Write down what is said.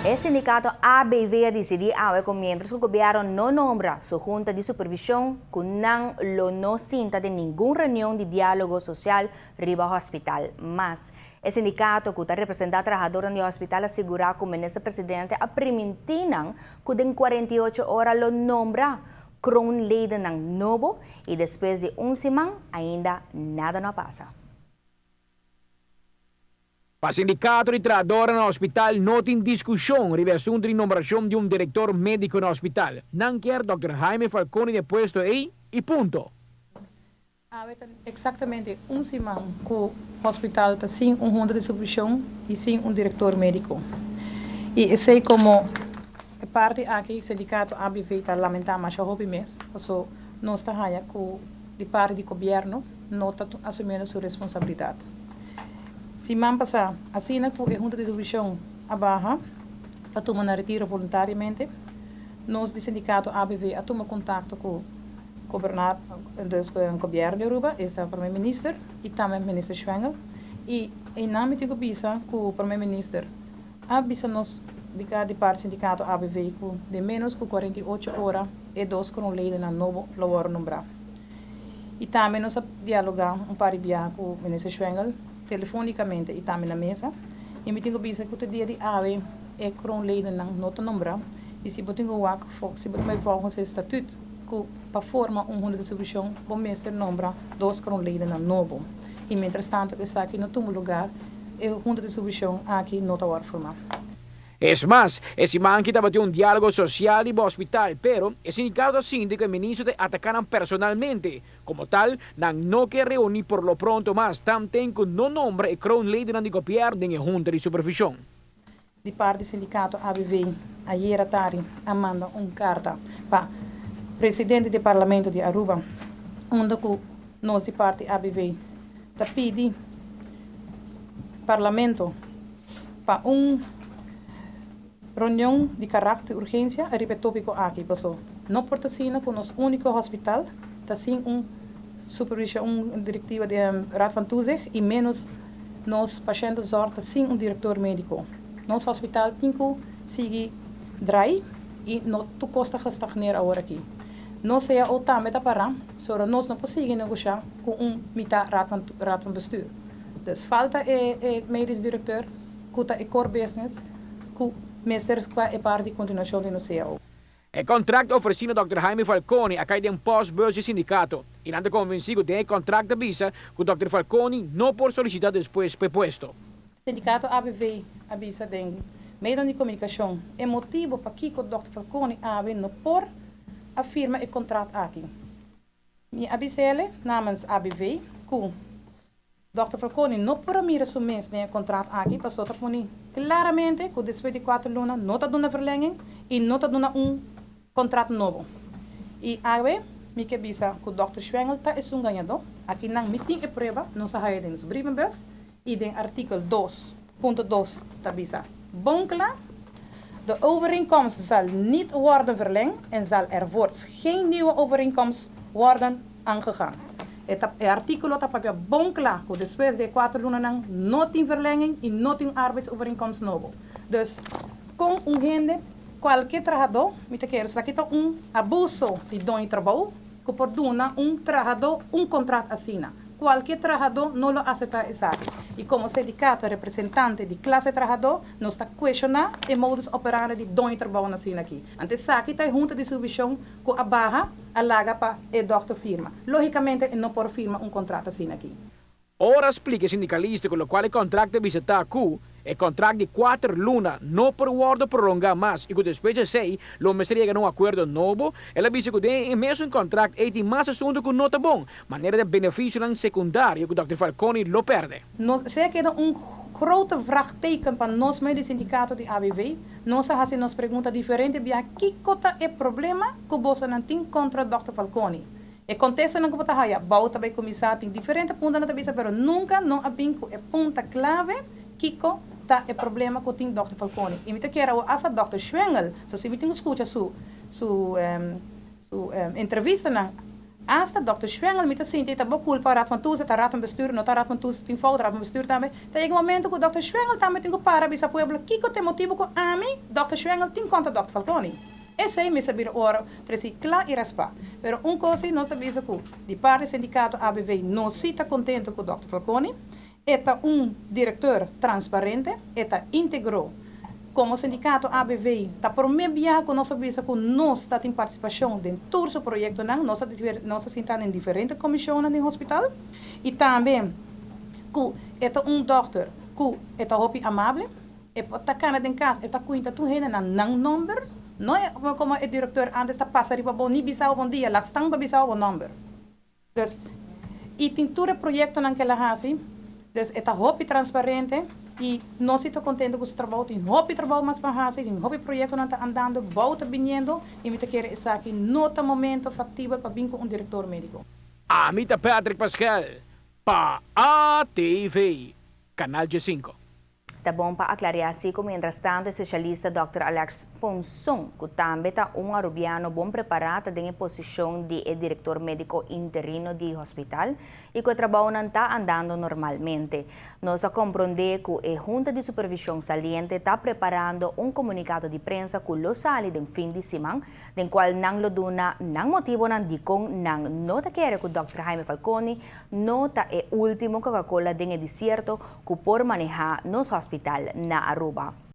E sindicato ABV a dicidi awe cu mientras cu gobierno no nombra su junta di supervision cu nan lo no sinta den ningun reunion di dialogo social riba hospital mas. E sindicato cu ta representa trahadornan di hospital a sigura cu minister presidente a priminti nan cu den 48 ora lo nombra kroonledennan nobo y despues di un siman ainda nada no a pasa. Pa sindicato di trahadornan na hospital no tin discusion riba e asunto di nombracion di un director medico na hospital. Nan kier Dòkter Jaime Falconi den e puesto ey y punto. Awe ta exactamente un siman cu hospital ta sin un hunta di supervision y sin un director medico. Y esey como e parti aki sindicato ABV ta lamenta masha hopi mes, paso nos ta haya cu di parti di gobierno no ta asumiendo su responsabilidad. Siman pasá, asina ku e Hunta di Supervishon a baha pa tuma nan retiro voluntariamente, nos di sindikato ABV a tuma kontakto ku dus ku gobièrnu di Aruba, esta Prome Minister i tambe Minister Schwengle, i einan mi tin ku bisa ku Prome Minister a bisa nos di di parti sindikato ABV ku den ménos ku 48 ora e dos kroonledennan nobo lo wòrdu nombrá. I tambe nos a dialogá un par di biaha ku Minister Schwengle telefónikamente i tambe na mesa. I mi tin ku bisa ku te dia di awe e kroonledennan no ta nombrá. I si bo tin ku wak si bo ta bai volgens e statuut ku pa forma un hunta di supervishon bo mester nombra dos kroonledennan nobo. I mientrastanto esaki no tuma lugar e hunta di supervishon aki no ta wòrdu formá. Es mas, e siman aki tabatin un dialogo social riba hospital, pero e sindicato ta sinti cu e ministro ta ataca nan personalmente. Como tal, nan no ke reuni por lo pronto mas, tanten cu no nombra e kroonledennan di gobierno den e hunta di supervision. Di parti sindicato ABV ayera tardi a manda un carta pa presidente di Parlamento di Aruba, unda cu nos di parti ABV ta pidi Parlamento pa un reunion di karakter urgensia riba e tópiko aki, paso no por ta asina ku nos úniko hospital ta sin un supervishon, un direktiva di Raad van Toezicht i ménos nos pashèntenzorg ta sin un direktor médiko. Nos hospital tin ku sigui drai i no tur kos ta gestagneer awor aki. Nos cao tambe ta pará, sora nos no por sigui negoshá ku un mitá Raad van Raad van Bestuur. Dus falta e e medisch directeur ku ta e core business ku mester pa e parti di kontinuashon di nos cao. E kontrakt ofresí na Dòkter Jaime Falconi a kai den pòstbus di sindikato i nan ta konvensí ku den e kontrakt ta bisa ku Dòkter Falconi no por solisitá despues pa e puesto. Sindikato ABV a bisa den medionan di komunikashon e motibu pakiko Dòkter Falconi awe no por a firma e kontrat aki. Mi a bis'ele namens ABV ku Dòkter Falconi no por a mira su mes den e kontrat aki pasobra ta pone klaramente ku despues di kuater luna no ta duna verlenging i no ta duna un kontrat nobo. I awe mi ke bisa ku Dòkter Schwengel ta esun gañadó. Aki nan mi tin e prueba, nos a haya den nos brievenbus i den artikel 2.2 ta bisa bon kla: De overeenkomst zal niet worden verlengd en zal er voorts geen nieuwe overeenkomst worden aangegaan. E ta e artíkulo ta papia bon kla ku despues di e kuater lunanan no tin verlenging i no tin arbeidsovereenkomst nobo. Dus kon un hende, kualke trahadó, mi ta kere esaki ta un abuso di doño trabou ku por duna un trahadó un kontrat asina. Kualke trahadó no lo aseptá esaki. I komo sindikato representante di klase trahadó nos ta kueshoná e modus operandi di doño trabounan asina aki. Anto esaki ta e hunta di supervishon ku a baha a laga pa e dòkter firma. Lógikamente e no por firma un kontrato asina aki. Ora a splika e sindikalista ku lokual e kontrakt ta bisa ta ku e kontrakt di kuater luna no por wòrdu prolongá mas i ku despues di esei lo mester yega na un akuerdo nobo, el a bisa ku den e mesun kontrakt ei tin mas asuntu ku no ta bon, manera di benefisionan sekundario ku dòkter Falconi lo pèrdè. No sea keda un grote vraagteken pa nos mes di sindikato di ABV. Nos a hasi nos pregunta diferente biaha kiko ta e problema ku bosonan tin kontra dòkter Falconi. E kontestanan ku bo ta haya, bou ta bai kuminsá tin diferente puntonan ta bisa pero nunka no a bin ku e punta klave kiko ta e problema ku tin dòkter Falconi. I mi ta kier awor asta dòkter Schwengel, so si mi tin ku skucha su su su entrevistanan. Hasta Dr. Schwengel mi ta sinti ta bo culpa Raad van Toezicht, ta Raad van Bestuur, no ta Raad van Toezicht tin fout, Raad van Bestuur tambe. Ta yega un momento cu Dr. Schwengel tambe tin cu para bisa pueblo kico ta e motibo cu ami, Dr. Schwengel, tin contra Dr. Falconi. Esey mester bira ora treci cla y raspa. Pero un cos si nos ta bisa cu di parti sindicato ABV no si ta contento cu Dr. Falconi. E ta un director transparente, e ta integro. Como sindicato ABV ta prome biaha cu nos a bisa cu nos ta tin participacion den tur su proyectonan, nos a nos a sinta den diferente comisionnan den hospital y tambe cu e ta un dokter cu e ta hopi amable, e por ta cana den cas, e ta cuinta tur hendenan nan nomber, no e como e director antes ta pasa riba bo ni bisa bo bon dia, laat staan pa bisa bo nomber. Dus, y tin tur e proyectonan cu el a haci, dus e ta hopi transparente y nos si ta contento cu su trabou, tin hopi trabou mas pa haci, tin hopi proyectonan ta andando, bou ta biniendo y mi ta kere esaki no ta momento factibel pa bin cu un director medico. Ami ta Patrick Pascal pa ATV, Canal 5. Ta bon pa aclaria asina cu mientrastanto e specialista Dr. Alex Ponson, cu tambe ta un arubiano bon prepara, den posicion di director medico interino di hospital y cu e trabou ta andando normalmente. Nos a compronde cu e Junta di Supervision saliente ta preparando un comunicado di prensa cu lo sali den fin di siman, den cual nan lo duna nan motibonan di con nan no ta kere cu Dr. Jaime Falconi no ta e ultimo Coca-Cola den desierto cu por maneha nos hospital na Aruba.